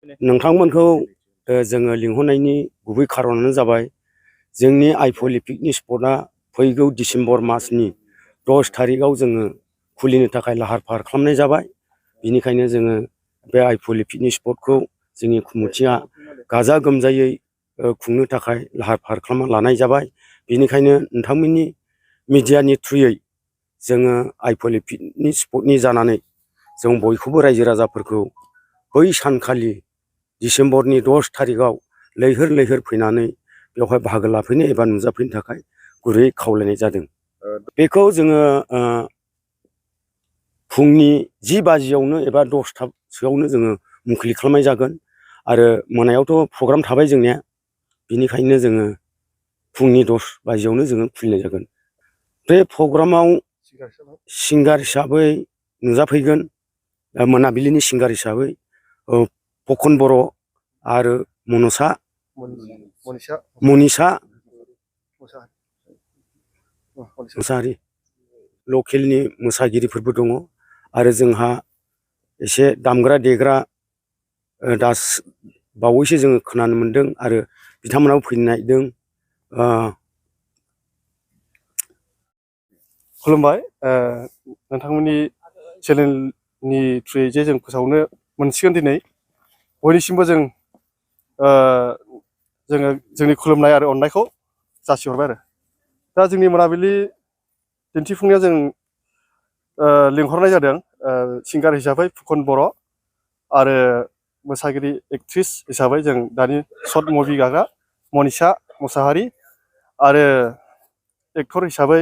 नोंथांमोनखौ जोङो लिंहरनायनि गुबै खारनानो जाबाय जोंनि आइफवालि पिकनिक स्पटआ फैगौ डिसेम्बर मासनि 10 थारिखआव जोङो खुलिनो थाखाय लाहार फाहार खालामनाय जाबाय। बिनिखायनो जोङो बे आइफवालि पिकनिक स्पटखौ जोंनि कमिटिया गाजा गोमजायै खुंनो थाखाय लाहार फाहार खालामना लानाय जाबाय। बिनिखायनो नोंथांमोननि मिडियानि थ्रुयै जोङो आइफवालि पिकनिक स्पटनि जानानै जों बयखौबो रायजो राजाफोरखौ बै सानखालि डिसेम्बरनि 10 थारिखआव लैहोर लैहोर फैनानै बेवहाय बाहागो लाफैनो एबा नुजाफैनो थाखाय गुरैयै खावलायनाय जादों। बेखौ जोङो फुंनि 10 बाजियावनो एबा 10थासोआवनो जोङो मुंख्लं खालामनाय जागोन आरो मोनायावथ' प्रग्राम थाबाय जोंनिया। बिनिखायनो जोङो फुंनि 10 बाजियावनो जोङो खुलिनाय जागोन। बे प्रग्रामाव सिंगार हिसाबै नुजाफैगोन मोनाबिलिनि सिंगार हिसाबै फखन बर' आरो मनिसा मोसाहारि लकेलनि मोसागिरिफोरबो दङ आरो जोंहा एसे दामग्रा देग्रा दास बावैसो जोङो खोनानो मोन्दों आरो बिथांमोनाबो फैनो नागिरदों। खुलुमबाय। नोंथांमोननि चेनेलनि थ्रुयै जे जों फोसावनो मोनसिगोन दिनै बयनिसिमबो जोङो जोंनि खुलुमनाय आरो अननायखौ जासिहरबाय आरो दा जोंनि मोनाबिलि दिन्थिफुंनायाव जों लिंहरनाय जादों सिंगार हिसाबै फुकन बर' आरो मोसागिरि एक्ट्रिस हिसाबै जों दानि सर्ट मुभि गाग्रा मनिसा मोसाहारि आरो एक्टर हिसाबै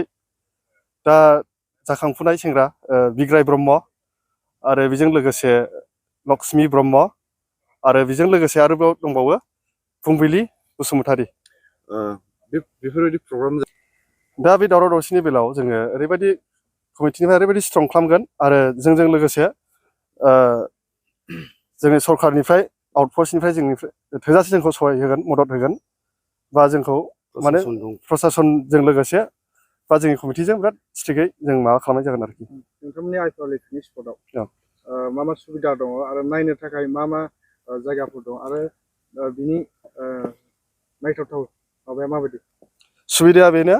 दा जाखांफुनाय सेंग्रा बिग्राय ब्रह्म आरो बेजों लोगोसे लक्ष्मी ब्रह्म आरो बेजों लोगोसे आरोबाव दंबावो फुंबिलि बसुमतारी। बेफोरबायदि प्रग्राम दा बे दावराव दावसिनि बेलायाव जोङो ओरैबायदि कमिटिनिफ्राय ओरैबायदि स्ट्रं खालामगोन आरो जोंजों लोगोसे जोंनि सरकारनिफ्राय आउटफोर्सनिफ्राय जोंनिफ्राय थोजासे जोंखौ सहाय होगोन मदद होगोन बा जोंखौ माने प्रसासनजों लोगोसे बा जोंनि कमिटिजों बिराद स्ट्रिक्टयै जों माबा खालामनाय जागोन आरोखि। नोंथांमोननि आइफवालि पिकनिक स्पटआव मा मा सुबिदा दङ आरो नायनो थाखाय मा मा जायगाफोर दं आरो बिनि नायथावथाव माबाया माबायदि? सुबिदाया बेनो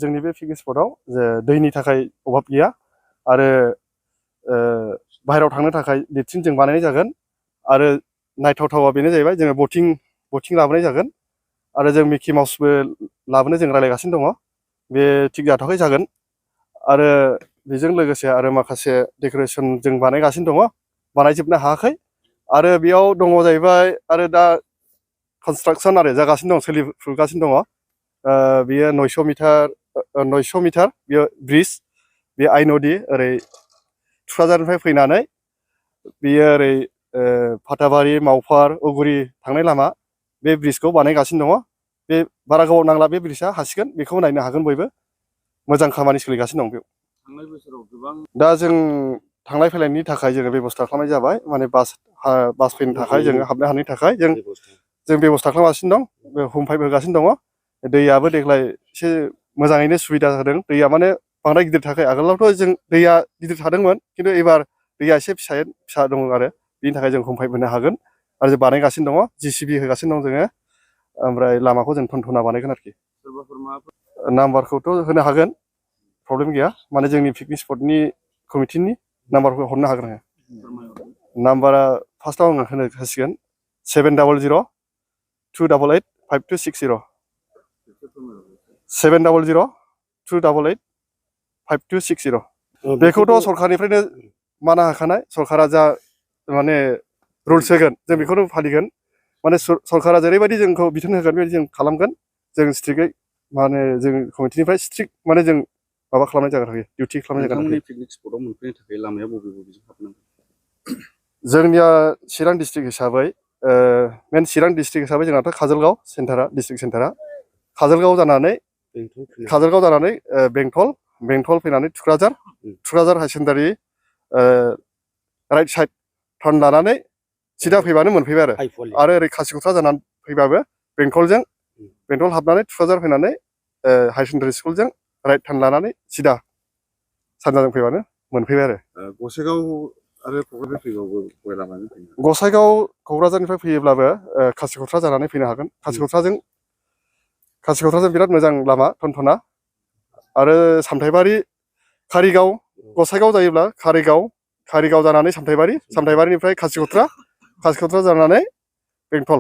जोंनि बे पिकनिक स्पटआव जे दैनि थाखाय अभाब गैया आरो बाहेरायाव थांनो थाखाय लेट्रिन जों बानायनाय जागोन आरो नायथावथावा बेनो जाहैबाय जोङो बटिं लाबोनाय जागोन आरो जों मिकि माउसबो लाबोनो जों रायज्लायगासिनो दङ। बे थिग जाथ'वाखै जागोन आरो बेजों लोगोसे आरो माखासे डेक'रेसन जों बानायगासिनो दङ बानायजोबनो हायाखै आरो बेयाव दङ जाहैबाय आरो दा कनस्ट्राक्सन आरो जागासिनो दं सोलिफुगासिनो दङ। बियो 900 मिटार बियो ब्रिज बे आइ नदि ओरै थुक्राझारनिफ्राय फैनानै बियो ओरै फाथाबारि मावफार उगुरि थांनाय लामा बे ब्रिजखौ बानायगासिनो दङ। बे बारा गोबाव नांला बे ब्रिजआ हासिगोन बेखौ नायनो हागोन बयबो मोजां खामानि सोलिगासिनो दं बेयाव। थांनाय बोसोराव गोबां दा जों थांलाय फैलायनि थाखाय जोङो बेब'स्था खालामनाय जाबाय माने बास फैनो थाखाय जोङो हाबनो हानायनि थाखाय जों बेब'स्था खालामगासिनो दं। बे हम पाइप होगासिनो दङ। दैयाबो देग्लाय एसे मोजाङैनो सुबिदा जादों। दैया माने बांद्राय गिदिर थाखाय आगोलावथ' जों दैया गिदिर थादोंमोन खिन्थु एबार दैया एसे फिसा दङ आरो बिनि थाखाय जों हम पाइप होनो हागोन आरो जों बानायगासिनो दङ JCB होगासिनो दं जोङो ओमफ्राय लामाखौ जों थनथना बानायगोन आरोखि। नाम्बारखौथ' होनो हागोन प्रब्लेम गैया माने जोंनि पिकनिक स्पटनि कमिटिनि नाम्बारखौ हरनो हागोन आङो। नाम्बारा फार्स्टआव आङो होनो हासिगोन 700-288-5260 700-288-5260 बेखौथ' सरकारनिफ्रायनो माना होखानाय सरकारा जा माने रुल्स होगोन जों बेखौनो फालिगोन माने सरकारा जेरैबायदि जोंखौ बिथोन होगोन बेबायदि जों खालामगोन। जों स्ट्रिक्टयै माने जों कमिटिनिफ्राय स्ट्रिक्ट माने जों माबा खालामनाय जागोन आरोखि डिउटि खालामनाय जागोन। नोंथांमोननि पिकनिक स्पटआव मोनफैनो थाखाय लामाया बबेजों हाबनांगोन? जोंनिया चिरां डिस्ट्रिक्ट हिसाबै मेन चिरां डिस्ट्रिक्ट हिसाबै जोंनाथ' काजलगाव सेन्टारा डिस्ट्रिक्ट सेन्टारा काजलगाव जानानै बेंटल फैनानै थुक्राझार हायार सेकेन्डारि राइट साइड टार्न लानानै सिदा फैबानो मोनफैबाय आरो ओरै खासिख'थ्रा जानानै फैबाबो बेंटल हाबनानै थुक्राझार फैनानै हायार सेकेन्डारि स्कुलजों राइट टार्न लानानै सिदा सानजाजों फैबानो मोनफैबाय आरो। गसाइगाव आरो क'क्राझार फैबावो बबे लामाजों फैनो? गसाइगाव क'क्राझारनिफ्राय फैयोब्लाबो खासिक'थ्रा जानानै फैनो हागोन। खासिक'थ्राजों बिराद मोजां लामा टनटना। आरो सामथाइबारि कारिगाव गसाइगाव जायोब्ला कारिगाव जानानै सामथाइबारिनिफ्राय खासिक'थ्रा जानानै बेंटल